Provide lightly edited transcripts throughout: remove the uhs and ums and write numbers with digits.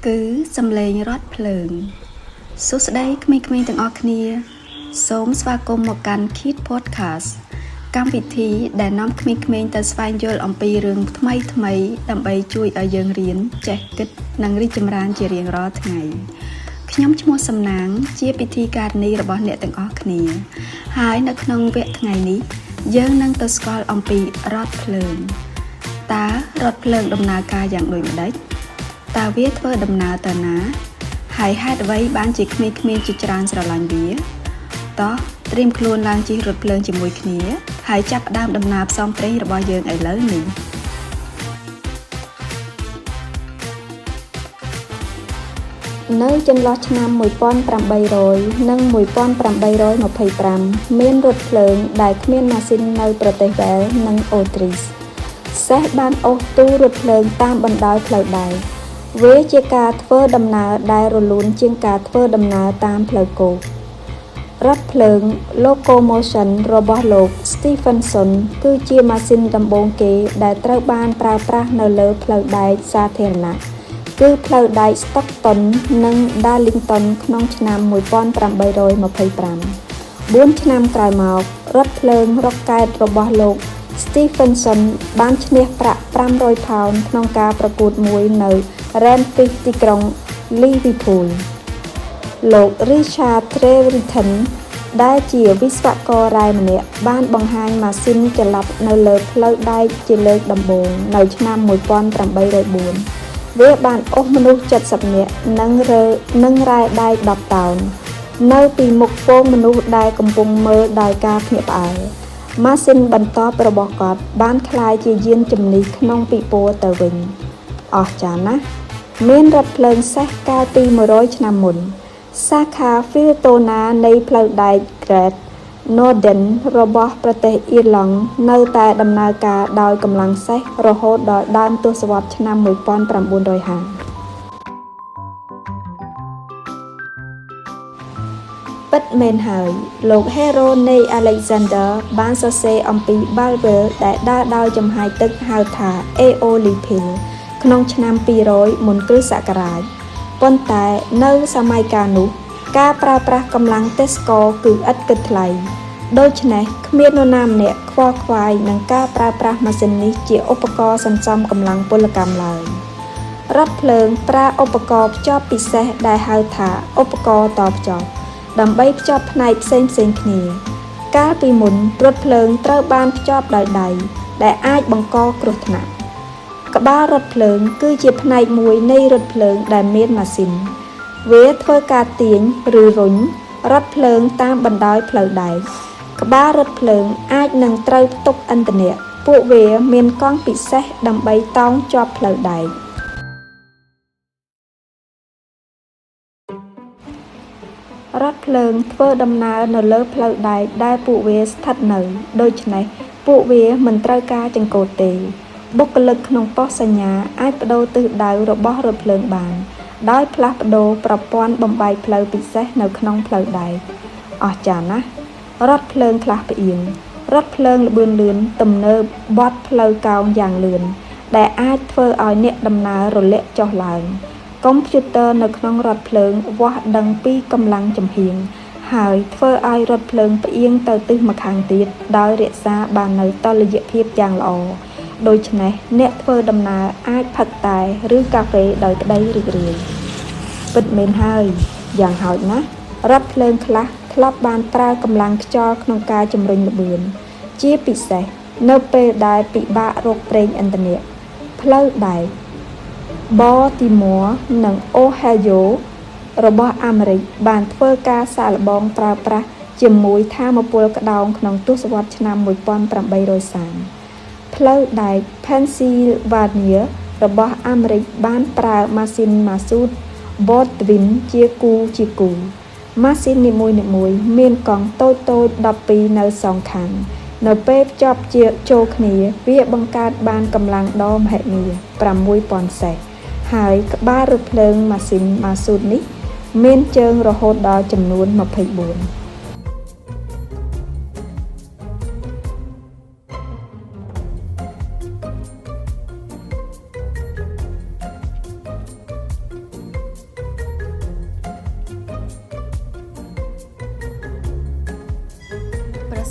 គឺសំឡេងរថភ្លើងសួស្តីក្មេងៗទាំងអស់គ្នាសូមស្វាគមន៍មកកាន់ Kid Podcast កម្មវិធីដែលនាំក្មេងៗទៅស្វែងយល់អំពីរឿងថ្មីៗដើម្បីជួយឲ្យយើងរៀនចេះគិតនិងរីកចម្រើនជារៀងរាល់ថ្ងៃខ្ញុំឈ្មោះសំណាងជាពិធីការនីរបស់អ្នកទាំងអស់គ្នាហើយនៅក្នុងវគ្គថ្ងៃនេះយើងនឹងទៅស្គាល់អំពីរថភ្លើងតើរថភ្លើងដំណើរការយ៉ាងដូចម្តេចតើវាធ្វើដំណើរទៅណាហើយហេតុអ្វីបានជាក្មេងៗជាច្រើនស្រឡាញ់វាតោះត្រៀមខ្លួនឡើងជិះរថភ្លើងជាមួយគ្នាហើយចាប់ផ្ដើមដំណើរផ្សងព្រេងរបស់យើងឥឡូវនេះនៅចន្លោះឆ្នាំ1800និង1825មានរថភ្លើងដែលគ្មានម៉ាស៊ីននៅប្រទេសវែលនិងអូទ្រីសសេះបានអូសទូរថភ្លើងតាមបណ្ដោយផ្លូវដែកវាជាការធ្វើដំណើរដែលរលូនជាងការធ្វើដំណើរតាមផ្លូវគោករថភ្លើង Locomotion របស់លោក Stephenson គឺជាម៉ាស៊ីនដំបូងគេដែលត្រូវបានប្រើប្រាស់នៅលើផ្លូវដែកសាធារណៈគឺផ្លូវដែក Stockton និង Darlington ក្នុងឆ្នាំ1825 4ឆ្នាំក្រោយមករថភ្លើងរ៉ុកែតរបស់លោក Stephenson បានឈ្នះប្រាក់500ផោនក្នុងការប្រកួតមួយនៅ Renfrew ទីក្រុង Liverpool លោក Richard Trevithick ដែលជាវិស្វកររ៉ែម្នាក់បានបង្ហាញម៉ាស៊ីនចល័តនៅលើផ្លូវដែកជាលើកដំបូងនៅឆ្នាំ1804វាបានអូសមនុស្ស70នាក់និងរ៉ែដែក10តោននៅពីមុខហ្វូងមនុស្សដែលកំពុងមើលដោយការភ្ញាក់ផ្អើលម៉ាស៊ីនបន្ទាប់របស់គាត់បានក្លាយជាយានជំនិះក្នុងពិព័រណ៍ទៅវិញអស្ចារ្យណាស់មានរថភ្លើងសេះកាលពី100ឆ្នាំមុនសាខា Filtona នៃផ្លូវដែក Great Northern របស់ប្រទេសអ៊ីរឡង់នៅតែដំណើរការដោយកម្លាំងសេះរហូតដល់ដើមទសវត្សរ៍ឆ្នាំ1950ពិតមែនហើយលោក Hero នៃ Alexander បានសរសេរអំពីបាល់វិលដែលដើរដោយចំហាយទឹកហៅថា Aeolipile ក្នុងឆ្នាំ200មុនគ្រិស្តសករាជប៉ុន្តែនៅសម័យកាលនោះការប្រើប្រាស់កម្លាំងទេសករគឺឥតគិតថ្លៃដូច្នេះគ្មាននរណាម្នាក់ខ្វល់ខ្វាយនឹងការប្រើប្រាស់ម៉ាស៊ីននេះជាឧបករណ៍សន្សំកម្លាំងពលកម្មឡើយរថភ្លើងប្រើឧបករណ៍ភ្ជាប់ពិសេសដែលហៅថាឧបករណ៍តភ្ជាប់ដើម្បីភ្ជាប់ផ្នែកផ្សេងៗគ្នាកាលពីមុនរថភ្លើងត្រូវបានភ្ជាប់ដោយដៃដែលអាចបង្កគ្រោះថ្នាក់ក្បាលរថភ្លើងគឺជាផ្នែកមួយនៃរថភ្លើងដែលមានម៉ាស៊ីនវាធ្វើការទាញឬរុញរថភ្លើងតាមបណ្ដោយផ្លូវដែកក្បាលរថភ្លើងអាចនឹងត្រូវផ្ទុកឥន្ធនៈពួកវាមានកង់ពិសេសដើម្បីតោងជាប់ផ្លូវដែករថភ្លើងធ្វើដំណើរនៅលើផ្លូវដែកដែលពួកវាស្ថិតនៅដូច្នេះពួកវាមិនត្រូវការចង្កូតទេបុគ្គលិកក្នុងប៉ុស្តិ៍សញ្ញាអាចប្ដូរទិសដៅរបស់រថភ្លើងបានដោយផ្លាស់ប្ដូរប្រព័ន្ធបំបែកផ្លូវពិសេសនៅក្នុងផ្លូវដែកអស្ចារ្យណាស់រថភ្លើងខ្លះផ្អៀងរថភ្លើងល្បឿនលឿនទំនើបបត់ផ្លូវកោងយ៉ាងលឿនដែលអាចធ្វើឲ្យអ្នកដំណើររលាក់ចុះឡើងកុំព្យូទ័រនៅក្នុងរថភ្លើងវាស់ដឹងពីកម្លាំងចំហៀងហើយធ្វើឲ្យរថភ្លើងផ្អៀងទៅទិសម្ខាងទៀតដោយរក្សាបាននូវតុល្យភាពយ៉ាងល្អដូច្នេះអ្នកធ្វើដំណើរអាចផឹកតែឬកាហ្វេដោយក្តីរីករាយពិតមែនហើយយ៉ាងហោចណាស់រថភ្លើងខ្លះធ្លាប់បានប្រើកម្លាំងខ្យល់ក្នុងការជំរុញល្បឿនជាពិសេសនៅពេលដែលពិបាករកប្រេងឥន្ធនៈផ្លូវដែក Baltimore និង Ohio របស់អាមេរិកបានធ្វើការសាកល្បងប្រើប្រាស់ជាមួយថាមពលក្តោងក្នុងទសវត្សរ៍ឆ្នាំ1830ផ្លូវដែក Pennsylvania របស់អាមេរិកបានប្រើម៉ាស៊ីនម៉ាស៊ូត Baldwin ជាគូៗម៉ាស៊ីននីមួយៗមានកង់តូចៗ12នៅសងខាងនៅពេលភ្ជាប់ជាចូលគ្នាវាបង្កើតបានកម្លាំងដ៏មហិមា6000សេះហើយក្បាលរថភ្លើងម៉ាស៊ីនម៉ាស៊ូតនេះមានជើងរហូតដល់ចំនួន24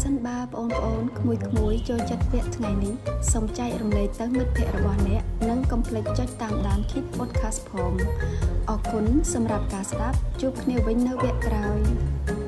សិនបើបងប្អូនក្មួយៗចូលចិត្តវគ្គថ្ងៃនេះសូមចែករំលែកទៅមិត្តភ័ក្តិរបស់អ្នកនិងកុំភ្លេចចុចតាមដាន Kid Podcast ផងអរគុណសម្រាប់ការស្ដាប់ជួបគ្នាវិញនៅវគ្គក្រោយ។